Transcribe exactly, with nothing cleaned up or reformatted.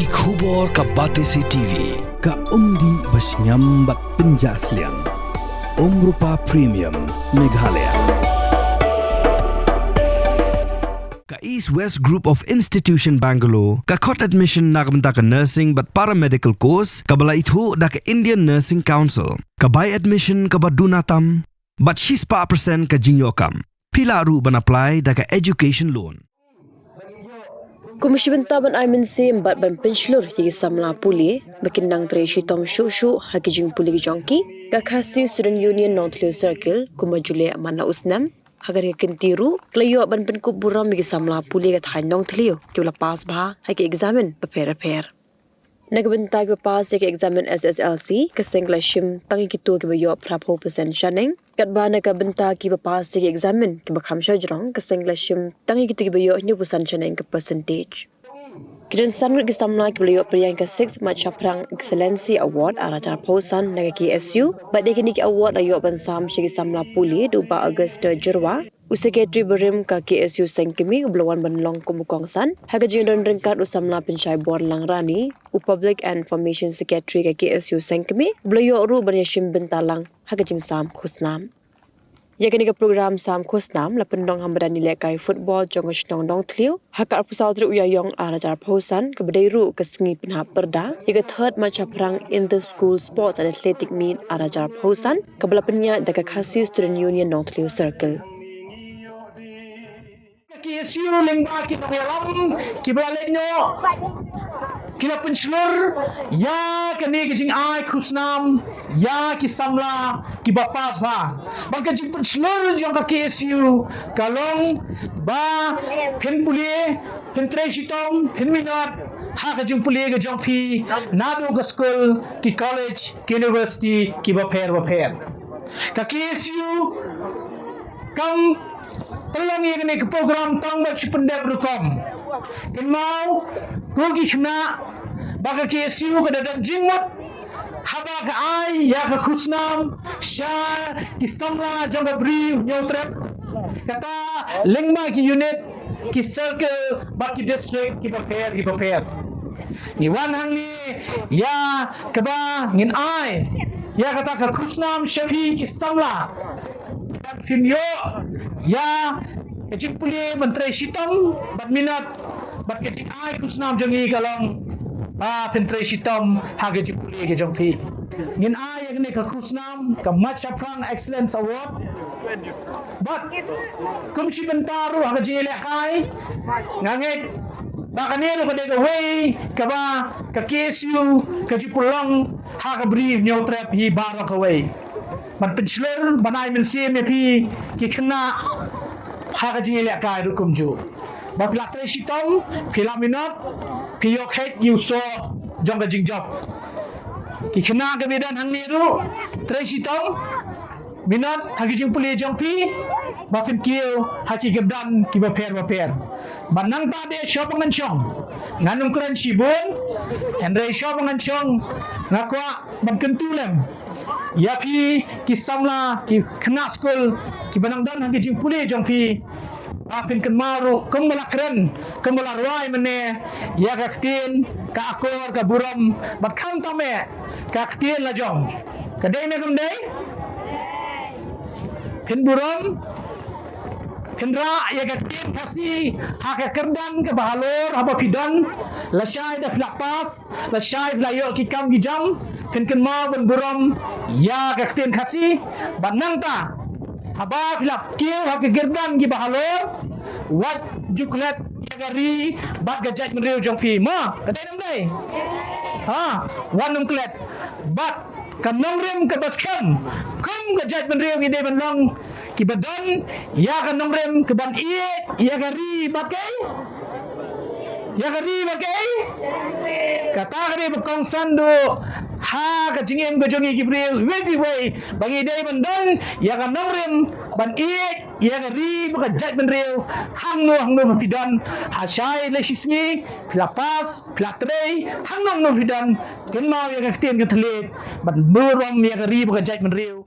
Ki khubor ka Batesi T V, ka umdih ba shngiam bad pynjah sliang. Umrupa Premium, Meghalaya. Ka East West Group of Institution Bangalore, ka khot admission na ka bynta ka nursing bad paramedical course, kaba la ithuh da ka Indian Nursing Council. Ka bai admission kaba duna tam, bad shispah percent ka jingïoh kam. Phi lah ruh ban apply da ka education loan. Kum shi bynta ban ai mynsiem bad ban pynshlur ïa ki samla pule ba kin nang trei shitom shuh shuh ha ki jingpule ki jong ki, ka Khasi Student Union Nongthliew Circle, kumba ju leh man la u snem, ha kane ka kynti ruh ka la ïoh ban pynkup burom ïa ki samla pule ka thaiñ Nongthliew kiba la pass bha ha ki eksamin bapher bapher. Na ka bynta kiba pass ïa ka eksamin S S L C, ka seng ka la shim tang ïa kito kiba ïoh phra phew percent shaneng. Katba na ka bynta kiba pass ïa ka eksamin kiba kham shajrong, ka seng ka la shim tang ïa kito kiba ïoh hynñiew percent shaneng ka percentage. Ki don san ngut ki samla kiba la ïoh pyrshang ka Six Machaphrang Excellency Award ar hajar phew san na ka K S U. Bad ïa kine ki award la ïoh ban sam sha ki samla pule da u Bah Augustus Jyrwa, u Secretary barim ka K S U Sengkmie, uba la wan ban long kum u kongsan ha ka jingdon ryngkat u samla Pynshai Borlang Rani, u Public and Information Secretary ka K S U Sengkmie, uba la ïoh ruh ban ïashim bynta lang ha ka jingsam khusnam. Ïa kane ka program sam khusnam la pynlong ha madan ïalehkai football jong ka shnong Nongthliew ha ka arphew saw tarik u Ïaïong ar hajar phew san, kaba dei ruh ka sngi pynhap pyrda ïa ka Third Machaphrang Inter School Sports and Athletic Meet ar hajar phew san, kaba la pynïaid da ka Khasi Student Union Nongthliew Circle. Ka K S U lyngba ki nongïalam kiba la leit noh, ki la pynshlur ïa kane ka jingai khusnam ïa ki samla kiba pass bha. Bad ka jingpynshlur jong ka K S U ka long ba phin pule, phin trei shitom, phin minot ha ka jingpule ka jong phi naduh ka skul, ki college, ki university kiba pher bapher. Ka K S U kam pynlong ïa kane ka program tang ban shu pyndep rukom. Kynmaw ko ki khynnah ba ka K S U ka da don jingmut haba ka ai ïa ka khusnam sha ki samla jong ka Bri u Hynñiewtrep, kata lyngba ki unit, ki circle bad ki district kiba pher kiba pher. Ngi wan hangne ïa kaba ngin ai ïa kata ka khusnam sha phi ki samla, ban phin ïoh ïa ka jingpule ban trei shitom, ban minot, bad ka jingai khusnam jong ngi ka long ba phin trei shitom ha ka jingpule ka jong phi. Ngin ai ïa kane ka khusnam ka Machaphrang Excellence Award. Bad kum shi bynta ruh ha ka jingïalehkai, nga ngeit ba kane ruh ka dei kawei kaba ka K S U ka ju pynlong ha ka Bri u Hynñiewtrep hi baroh kawei, ban pynshlur, ban ai mynsiem ïa phi ki khynnah ha ka jingïalehkai ruh kumjuh. Ba phi la trei shitom, phi la minot, phi ïoh kheit ïa u soh jong ka jingjop. Ki khynnah kiba don hangne ruh, trei shitom, minot ha ki jingpule jong phi, ba phin kiew ha ki kyrdan kiba pher bapher. Bad nangta de shuwa ba ngan shong, ngan ym kren shibun, hynrei shuwa ba ngan shong, nga kwah ban kyntu lem ïa phi ki samla, ki khynnah skul kiba nang don ha ki jingpule jong phi, ba phin kynmaw ruh kumba la kren, kumba la rwai mynne, ïa ka ktien, ka akor, ka burom, bad khamtam eh ka ktien la jong. Ka dei ne kam dei? Phin burom, phin rah ïa ka ktien Khasi ha ka kyrdan kaba halor haba phi don, lashai da phi la pass, lashai phi la ïoh ki kam ki jam, phin kynmaw ban burom ïa ka ktien Khasi. Bad nangta haba phi la kiew ha ka kyrdan kiba halor, wat ju klet ïa ka ri bad ka jaitbynriew jong phi, mo? Ka dei ne kam dei? Ha, wat nym klet. Bad ka nongrim kaba skhem kum ka jaitbynriew ngi dei ban long kiba don ïa ka nongrim kaban ïeit ïa ka ri bad kaei? Ïa ka ri bad kaei? Kata ka dei ba kongsan duh ha ka jingim ka jong ngi ki briew iwei pa iwei, ba ngi dei ban don ïa ka nongrim ban ïeit ïa ka ri bad ka jaitbynriew. Hangno hangno ba phi don, ha shai lei shisngi, phi la pass, phi la trei, hangno hangno phi don, kynmaw ïa ka ktien ka thylliej ban burom ïa ka ri bad ka jaitbynriew.